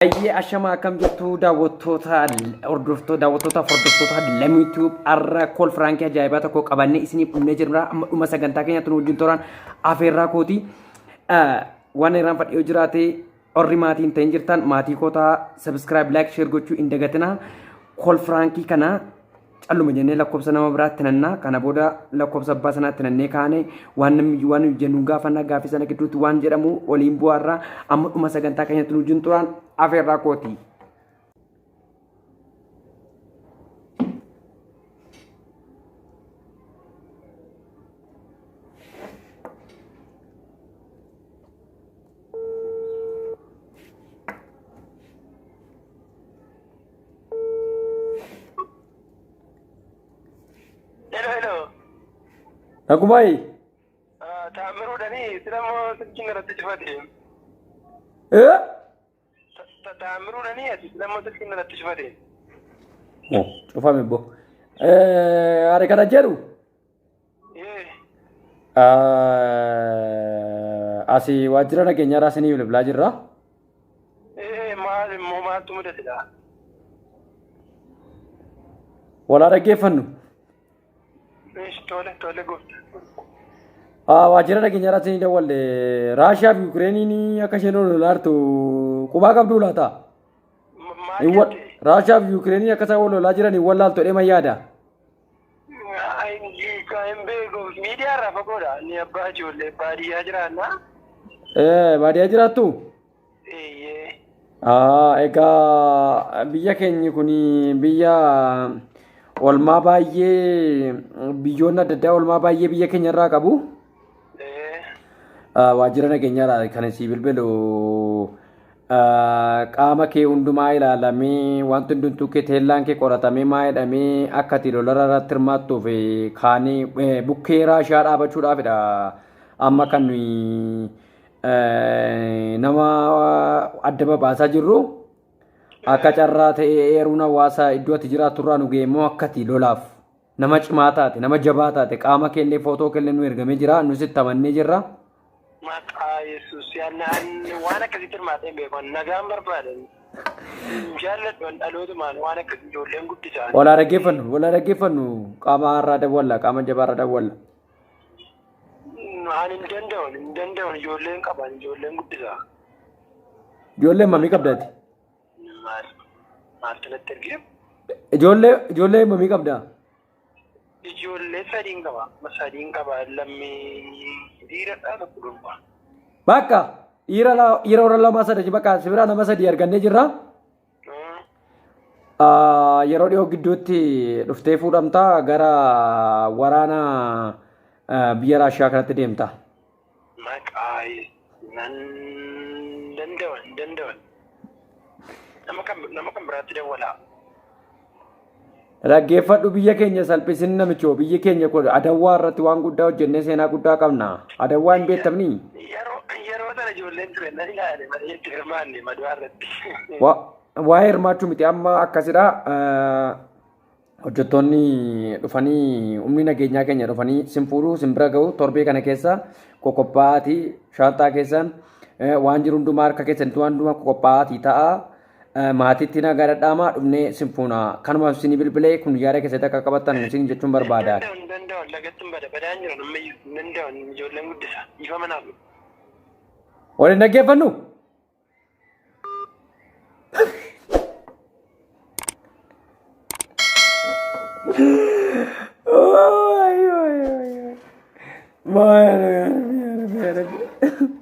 Baay'ee ashamaa akkam jirtu daawwattoota hordoftoota daawwattoota hordoftoota Lammii Tube har'a kool firaankii ajaa'ibaa tokko qabannee isiniif dhufnee jirra. Amma dhuma sagantaa keenyatti nu wajjin toraan afeerraa kooti. Waan irraan fadhii yoo jiraate warri maatii hin ta'in jirtan maatii kootaa subscribe like share gochuu hin dagatinaa. Kool firaankii kana calluma jennee lakkoofsa nama biraatti nannaa kana booda lakkoofsa abbaa sanaatti nannee kaane waan namni waan nuyi jennu gaafannaa gaaffii sana gidduutti waan jedhamu waliin bu'aarraa amma dhuma sagantaa keenyatti nu wajjin turaan afeerraa kooti. Hello, hello. Nagumayi. Taamiruudhani sila immoo silkiin irratti cufate. Eh? Taamiruudhani ati sila immoo silkiin irratti cufate. Oh, cufame bo. Eh, are kana jedhu. Eh, Asii waajjira nageenyaa irraa isinii bilbilaa jirra. Eh, maal immoo maaltu mudatedha? Walaa dhaggeeffannu. Ish, tole, tole goofta. Waajjira nageenyaa irraa isinii dawwalle Raashiyaa fi Yukireeniin akka isheen wal lolaa jirtu qubaa qabduu laata? Maal jette? Raashiyaa fi Yukireeniin akka isaan wal lolaa jiran hin wallaaltu jedhee yaada. Hin beeku. Miidiyaa irraa fagoodha. Ni abbaa ijoollee baadiyyaa jiraanna. Baadiyyaa jiraattu? Eeyyee. Egaa biyya keenyi kun biyya olmaa baay'ee biyyoonni adda addaa olmaa baay'ee biyya keenya irraa qabu. Waajjira nageenyaadha kan isii bilbilu Qaama kee hundumaa ilaalamee wanti hundumtuu kee teellaan kee qoratamee maa jedhamee akka ati lola irratti hirmaattuuf kaanii bukkee raashiyaa dhaabachuudhaafidha. Amma kan nuyi nama adda babaasaa jirru akka carraa ta'ee eeruun hawaasa iddoo ati jiraattu irraa nu ga'e immoo akka ati lolaaf nama cimaa taate nama jabaa taate qaama keellee footoo keellee nu ergamee jira nus itti amannee jirra. Maqaa Yesuus yaallaan waan akkasitti hirmaatee hin beeku. Nagaan barbaadan. Jaalladhu an dhalootumaan waan akkasii ijoolleen guddisaan. Walaa dhaggeeffannu walaa dhaggeeffannu qaama irraa dawwalla qaama jabaa irraa dawwalla. Ani hin danda'u hin danda'u ijoolleen qaban ijoolleen guddisaa. Ijoolleen mamii qabdaati. Maal maaltu natti ergee? Ijoollee ijoollee mamii qabdaa? Ijoollee sadiin qaba. Sadiin qaba. Lammii dhiiradhaa tokko durba. Bakka dhiira dhiira warra lamaa sadii bakka si biraa nama sadii argannee jirra. Yeroo dhiyoo gidduutti dhuftee fuudhamta gara waraana biyya Raashiyaa kanatti deemta. Maqaa nan danda'an hin danda'an. Nama kan biraatti dawwalaa. Dhaggeeffadhu biyya keenya salphisin namichoo biyyi keenya kun adawwaa irratti waan guddaa hojjennee seenaa guddaa qabna. Adawwaa hin beektamni. Yeroo sana ijoolleen ture nan ilaale malee itti hirmaanne madu'aa irratti. Waa'ee hirmaachuu miti amma akkasidha. Hojjettoonni dhufanii humni nageenyaa keenya dhufanii sin fuudhuu sin bira ga'u torbee kana keessa qoqophaa'aatii shaanxaa keessan waan jiru hundumaa harka keessanitti waan hundumaa qoqophaa'aatii ta'a. Maatiitti nagaa dhadhaamaa dhufnee sin fuuna. Kanuma isin bilbilee kun yaada keessatti akka qabattan isin jechuun barbaada. Hin danda'u lagatti hin bada badaan jiran ammayyuu hin danda'u ijoolleen guddisa dhiifama naaf. Waliin dhaggeeffannu. Ay, ay, ay, ay. Bueno, ya, ya, ya, ya.